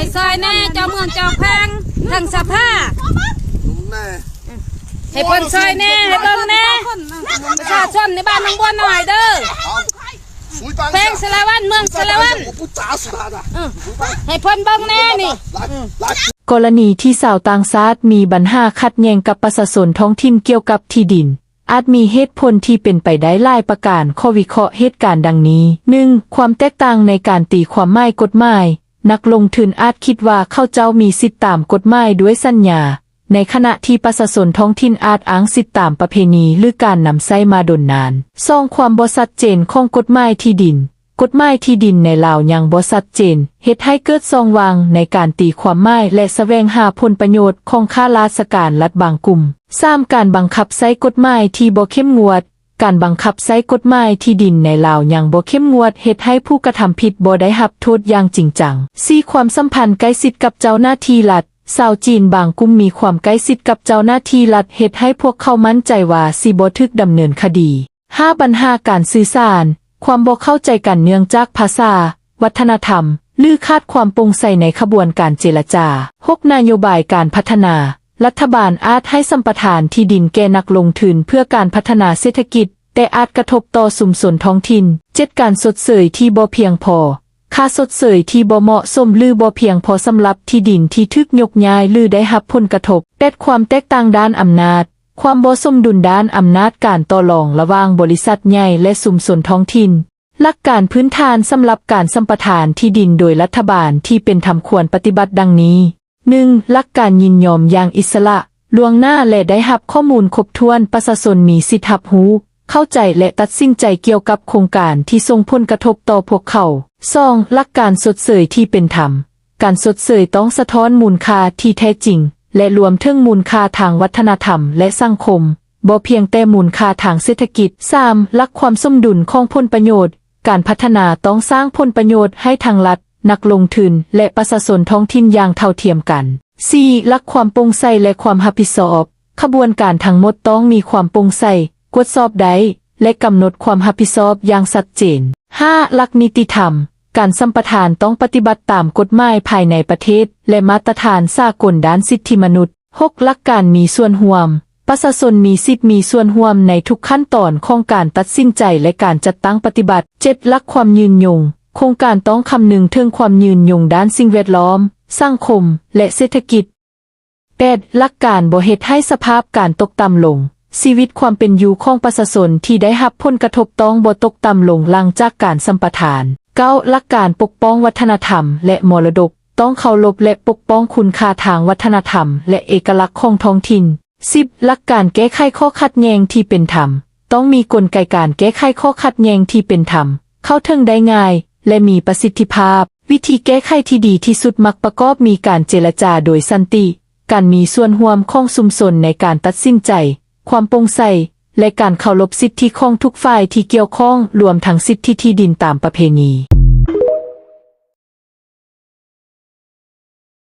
ໃຫ້ຊ່ອຍແດ່ ເຈົ້າເມືອງເຈົ້າແຂວງ ທາງສະພາ ແນ່ ໃຫ້ເພິ່ນຊ່ອຍແດ່ ໃຫ້ເບິ່ງແດ່ ປະຊາຊົນໃນບ້ານໜອງບົວນ້ອຍເດີ ແຂວງສາລະວັນ ເມືອງສາລະວັນ ເອີ ໃຫ້ເພິ່ນເບິ່ງແດ່ນີ້ ອືມ. ກໍລະນີທີ່ຊາວຕ່າງຊາດມີບັນຫາຂັດແຍ່ງກັບປະຊາຊົນທ້ອງຖິ່ນກ່ຽວກັບທີ່ດິນ ອາດມີເຫດຜົນທີ່ເປັນໄປໄດ້ຫຼາຍປະການ. ຂໍວິເຄາະເຫດການດັ່ງນີ້. ໜຶ່ງ, ຄວາມແຕກຕ່າງໃນການຕີຄວາມໝາຍກົດໝາຍ. ນັກລົງທຶນອາດຄິດວ່າເຂົາເຈົ້າມີສິດຕາມກົດໝາຍດ້ວຍສັນຍາ, ໃນຂະນະທີ່ປະຊາຊົນທ້ອງຖິ່ນອາດອ້າງສິດຕາມປະເພນີ ຫຼື ການນຳໃຊ້ມາດົນນານ. ສອງ, ຄວາມບໍ່ຊັດເຈນຂອງກົດໝາຍທີ່ດິນ. ກົດໝາຍທີ່ດິນໃນລາວຍັງບໍ່ຊັດເຈນ, ເຮັດໃຫ້ເກີດຊ່ອງວ່າງໃນການຕີຄວາມໝາຍ ແລະ ສະແຫວງຫາຜົນປະໂຫຍດຂອງຂ້າລາຊະການລັດບາງກຸ່ມ. ສາມ, ການບັງຄັບໃຊ້ກົດໝາຍທີ່ບໍ່ເຂັ້ມງວດ. ການບັງຄັບໃຊ້ກົດໝາຍທີ່ດິນໃນລາວຍັງບໍ່ເຂັ້ມງວດ, ເຮັດໃຫ້ຜູ້ກະທຳຜິດບໍ່ໄດ້ຮັບໂທດຢ່າງຈິງຈັງ. ສີ່, ຄວາມສຳພັນໃກ້ຊິດກັບເຈົ້າໜ້າທີ່ລັດ. ຊາວຈີນບາງກຸ່ມມີຄວາມໃກ້ຊິດກັບເຈົ້າໜ້າທີ່ລັດ, ເຮັດໃຫ້ພວກເຂົາໝັ້ນໃຈວ່າຊິບໍ່ຖືກດຳເນີນຄະດີ. ຫ້າ, ບັນຫາການສື່ສານ, ຄວາມບໍ່ເຂົ້າໃຈກັນເນື່ອງຈາກພາສາ, ວັດທະນະທຳ ຫຼື ຂາດຄວາມໂປ່ງໃສໃນຂະບວນການເຈລະຈາ. ຫົກ, ນະໂຍບາຍການພັດທະນາ. ລັດຖະບານອາດໃຫ້ສຳປະທານທີ່ດິນແກ່ນັກລົງທຶນເພື່ອການພັດທະນາເສດຖະກິດ, ແຕ່ອາດກະທົບຕໍ່ຊຸມຊົນທ້ອງຖິ່ນ. ເຈັດ, ການຊົດເຊີຍທີ່ບໍ່ພຽງພໍ. ຄ່າຊົດເຊີຍທີ່ບໍ່ເໝາະສົມ ຫຼື ບໍ່ພຽງພໍສຳລັບທີ່ດິນທີ່ຖືກຍົກຍ້າຍ ຫຼື ໄດ້ຮັບຜົນກະທົບ. ແປດ, ຄວາມແຕກຕ່າງດ້ານອຳນາດ. ຄວາມບໍ່ສົມດຸນດ້ານອຳນາດການຕໍ່ລອງລະຫວ່າງບໍລິສັດໃຫຍ່ ແລະ ຊຸມຊົນທ້ອງຖິ່ນ. ຫຼັກການພື້ນຖານສຳລັບການສຳປະທານທີ່ດິນໂດຍລັດຖະບານທີ່ເປັນທຳຄວນປະຕິບັດດັ່ງນີ້. ໜຶ່ງ, ຫຼັກການຍິນຍອມຢ່າງອິດສະຫຼະ, ລ່ວງໜ້າ ແລະ ໄດ້ຮັບຂໍ້ມູນຄົບຖ້ວນ, ປະຊາຊົນມີສິດຮັບຮູ້, ເຂົ້າໃຈ ແລະ ຕັດສິນໃຈກ່ຽວກັບໂຄງການທີ່ສົ່ງຜົນກະທົບຕໍ່ພວກເຂົາ. ສອງ, ຫຼັກການຊົດເຊີຍທີ່ເປັນທຳ. ການຊົດເຊີຍຕ້ອງສະທ້ອນມູນຄ່າທີ່ແທ້ຈິງ ແລະ ລວມເຖິງມູນຄ່າທາງວັດທະນະທຳ ແລະ ສັງຄົມ, ບໍ່ພຽງແຕ່ມູນຄ່າທາງເສດຖະກິດ. ສາມ, ຫຼັກຄວາມສົມດຸນຂອງຜົນປະໂຫຍດ. ການພັດທະນາຕ້ອງສ້າງຜົນປະໂຫຍດໃຫ້ທັງລັດ, ນັກລົງທຶນ ແລະ ປະຊາຊົນທ້ອງຖິ່ນຢ່າງເທົ່າທຽມກັນ. ສີ່, ຫຼັກຄວາມໂປ່ງໃສ ແລະ ຄວາມຮັບຜິດຊອບ. ຂະບວນການທັງໝົດຕ້ອງມີຄວາມໂປ່ງໃສ, ກວດສອບໄດ້ ແລະ ກຳນົດຄວາມຮັບຜິດຊອບຢ່າງຊັດເຈນ. ຫ້າ, ຫຼັກນິຕິທຳ. ການສຳປະທານຕ້ອງປະຕິບັດຕາມກົດໝາຍພາຍໃນປະເທດ ແລະ ມາດຕະຖານສາກົນດ້ານສິດທິມະນຸດ. ຫົກ, ຫຼັກການມີສ່ວນຮ່ວມ. ປະຊາຊົນມີສິດມີສ່ວນຮ່ວມໃນທຸກຂັ້ນຕອນຂອງການຕັດສິນໃຈ ແລະ ການຈັດຕັ້ງປະຕິບັດ. ເຈັດ, ຫຼັກຄວາມຍືນຍົງ. ໂຄງການຕ້ອງຄຳນຶງເຖິງຄວາມຍືນຍົງດ້ານສິ່ງແວດລ້ອມ, ສັງຄົມ ແລະ ເສດຖະກິດ. ແປດ, ຫຼັກການບໍ່ເຮັດໃຫ້ສະພາບການຕົກຕ່ຳລົງ. ຊີວິດຄວາມເປັນຢູ່ຂອງປະຊາຊົນທີ່ໄດ້ຮັບຜົນກະທົບຕ້ອງບໍ່ຕົກຕ່ຳລົງຫຼັງຈາກການສຳປະທານ. ເກົ້າ, ຫຼັກການປົກປ້ອງວັດທະນະທຳ ແລະ ມໍລະດົກ. ຕ້ອງເຄົາລົບ ແລະ ປົກປ້ອງຄຸນຄ່າທາງວັດທະນະທຳ ແລະ ເອກະລັກຂອງທ້ອງຖິ່ນ. ສິບ, ຫຼັກການແກ້ໄຂຂໍ້ຂັດແຍ່ງທີ່ເປັນທຳ. ຕ້ອງມີກົນໄກການແກ້ໄຂຂໍ້ຂັດແຍ່ງທີ່ເປັນທຳ, ເຂົ້າເຖິງໄດ້ງ່າຍ ແລະ ມີປະສິດທິພາບ. ວິທີແກ້ໄຂທີ່ດີທີ່ສຸດມັກປະກອບມີການເຈລະຈາໂດຍສັນຕິ, ການມີສ່ວນຮ່ວມຂອງຊຸມຊົນໃນການຕັດສິນໃຈ, ຄວາມໂປ່ງໃສ ແລະ ການເຄົາລົບສິດທິຂອງທຸກຝ່າຍທີ່ກ່ຽວຂ້ອງ, ລວມທັງສິດທິທີ່ດິນຕາມປະເພນີ.